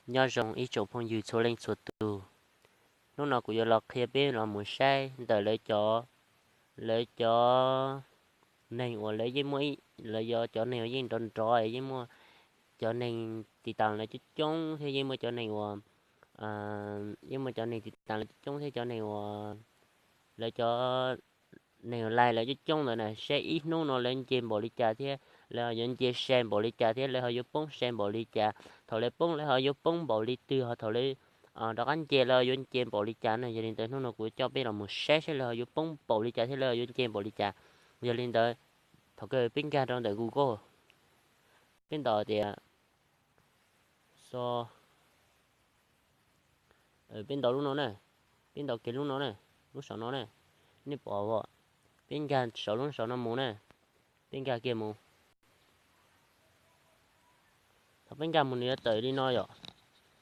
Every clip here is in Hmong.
Nyob zoo ib tsoom phooj ywg txhua leej txhua tus. Hnub no kuv yuav los qhia peb los mus saib ntawm lawv cov, lawv cov neeg uas lawv yeej muaj, lawv yog cov neeg uas yeej nrov nrov, yeej muaj cov neeg tiv tas lawv coob coob thiab yeej muaj cov neeg uas, yeej muaj cov neeg tiv tas lawv coob coob thiab cov neeg uas, lawv cov neeg uas like lawv coob coob ntawd na, saib ib hnub no lawv nce npaum li cas thiab lawv ho yuav nce sai npaum li cas thiab lawv ho yuav poob sai npaum li cas. Thaum lawv poob lawv ho yuav poob npaum li twg, ho thaum lawv rov qab nce lawv ho yuav nce npaum li cas na. Yog li ntawd hnub no kuv coj peb los mus saib saib lawv ho yuav poob npaum li cas thiab lawv ho yuav nce npaum li cas. Yog li ntawd thaum kawg peb nkag rau ntawm Google, peb ntaus tias so, peb ntaus lub no na, peb ntaus kiag lub no na, lub saum no na, nej pom os. Peb nkag saum lub saum no mus na, peb nkag kiag mus. Thaum peb nkag mus nws yuav tawm li no yom,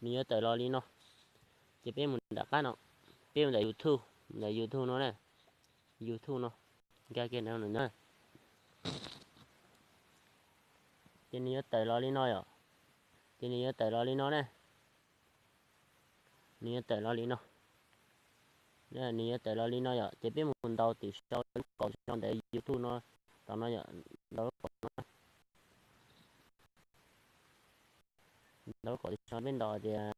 nws yuav tawm los li no. Ces peb mus nram qab no, peb mus ntawm YouTube, ntawm YouTube no na, YouTube no, nkag kiag no na. Ces nws yuav tawm los li no yom, ces nws yuav tawm los li no na, nws yuav tawm los li no, nws yuav tawm los li no yom. Ces peb mus ntaus tim sau lub kaum sau ntawm YouTube no, tom no yom, ntaus lub kaum no, ntaus lub kaum tim sau peb ntaus tias,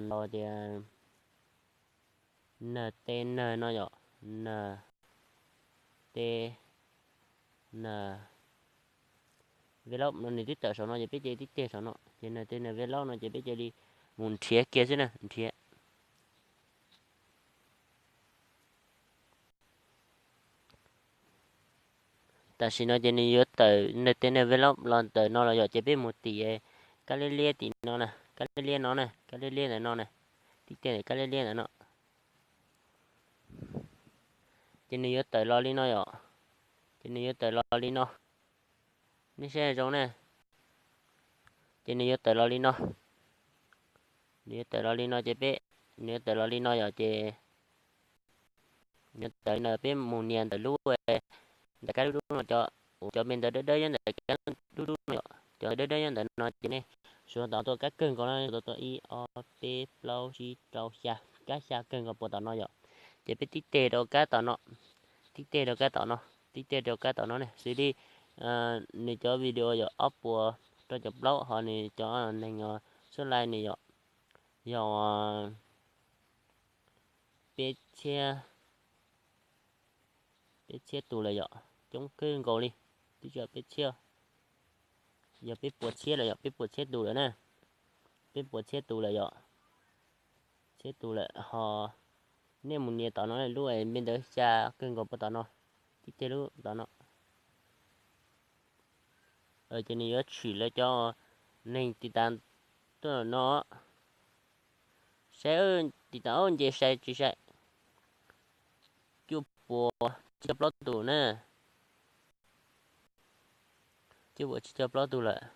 ntaus tias N T N no yom, N T N Vlog no nws twb tawm saum no ces peb cia li tib teg saum no ces N T N Vlog no ces peb cia li mus nrhiav kiag xwb na, nrhiav. Tam sim no ces nws yuav tawm N T N Vlog los ntawm no los yom, ces peb mus tim kab liab liab tim no na, kab liab liab no na, kab liab liab ntawm no na, tib teg ntawm kab liab liab ntawm no. Ces nws yuav tawm los li no yom, ces nws yuav tawm los li no. Nej saib zoo na, ces nws yuav tawm los li no, nws yuav tawm los li no ces peb, nws yuav tawm los li no yom, ces nws yuav tawm li no peb mus nias ntawm lub, ntawm kab dub dub no, cov, cov me ntawv dawb dawb nyob ntawm kab dub dub no yom, cov ntawv dawb dawb nyob ntawm no ces nej suav ntawv tuaj kab kawg nkaus no, tuaj tuaj ib ob peb plaub tsib rau xya, kab xya kawg nkaus puas tom no yom. Ces peb tib teg rau kab tom no, tib teg rau kab tom no, tib teg rau kab tom no ne, xws li nws cov video yog ob puas rau caum plaub, ho nws cov neeg subscribe nws yog, yog peb txhiab, peb txhiab tus lawm yom, coob kawg nkaus li, twb tsis yog peb txhiab, yog peb puas txhiab lawm yom, peb puas txhiab tus lawm na, peb puas txhiab tus lawm yom, txhiab tus lawm ho. Nej mus nias tom no lub me ntawv xya kawg nkaus puag tom no, tib teg lub tom no. Ces nws yuav tshwm lawv cov neeg tiv tas tuaj no, saib tiv tas nce sai tsis sai. Cuaj puas tsib caug plaub tus na, cuaj puas tsib caug plaub tus lawm.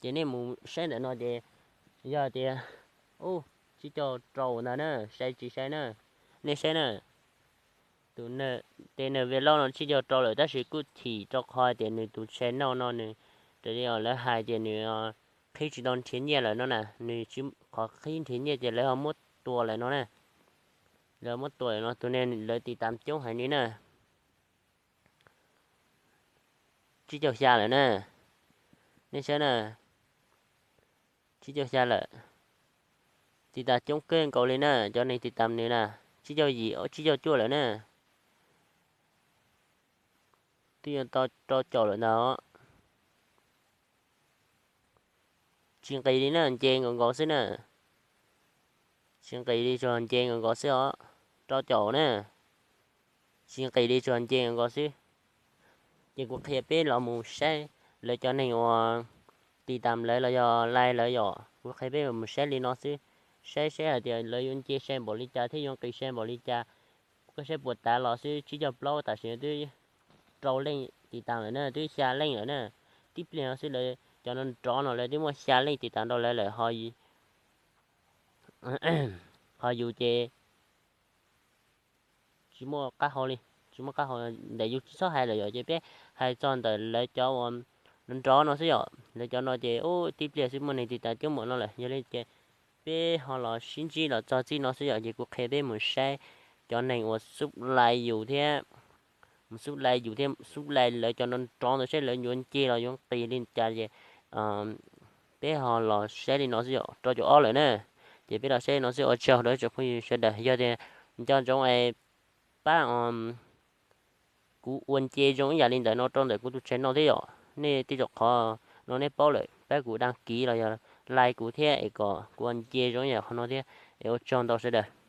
Ces nej mus saib ntawm no ces yog tias, u, tsib caug rau ntag na, sai tsis sai na. Nej saib na, tus T N V Vlog no tsib caug rau lawm tab sis kuj thim rau qhov tias nws tus channel no nws raws li lawv hais ces nws qhib tsis tau nrhiav nyiaj lawm no na, nws tsis, qhov qhib nrhiav nyiaj ces lawv ho muab tua lawm no na. Lawv muab tua lawm no, tus ne lawv tiv tas coob heev li na. Tsib caug xya lawm na. Nej saib na, tsib caug xya lawm. Tiv tas coob kawg nkaus li na, cov neeg tiv tas nws na, tsib caug yim, tsib caug cuaj lawm na. Twb yuav tau rau caum lawm ntag. Tsis nqis li na, nce nkaus nkaus xwb na. Tsis nqis li, tsuas nce nkaus nkaus xwb os. Rau caum na, tsis nqis li, tsuas nce nkaus nkaus xwb. Ces kuv qhia peb los mus saib lawv cov neeg uas tiv tas lawv los yog like lawv yom, kuv qhia peb los mus saib li no xwb. Saib saib hais tias lawv yuav nce sai npaum li cas thiab yuav nqis sai npaum li cas. Koj saib puas tas los xwb, tsib caug plaub tam sim no twb rau leej tiv tas lawm na, twb xya leej lawm na. Tib pliag no xwb lawv cov no nrov no lawv twb muaj xya leej tiv tas rau lawv lawm. Ho yus ces tsis muaj qab hau li, tsis muaj qab hau ntawm yus tsis txhob hais lawm yom. Ces peb hais txog ntawm lawv cov uas nrov nrov no xwb yom. Lawv cov no ces ub tib pliag xwb muaj neeg tiv tas coob npaum no lawm. Yog li ces peb ho los sib ntsib los txog txij no xwb yom. Ces kuv qhia peb mus saib cov neeg uas xub lais yus thiab, mus xub lais yus thiab xub lais lawv cov nrov nrov ntawd saib lawv yuav nce los yuav nqis li cas ces peb ho los saib li no xwb yom. Rau caum ob lawm na. Ces peb los saib li no xwb, ua tsaug rau ib tsoom phooj ywg sawv daws. Yog tias nco ntsoov es pab kuv ua nce zoo ib yam li ntawm no rau ntawm kuv tus channel no thiab yom. Nej tej zaum qhov no nej paub lawm, pab kuv đăng ký los yog like kuv thiab es kom kuv ua nce zoo ib yam qhov no thiab. Es ua tsaug ntau sawv daws.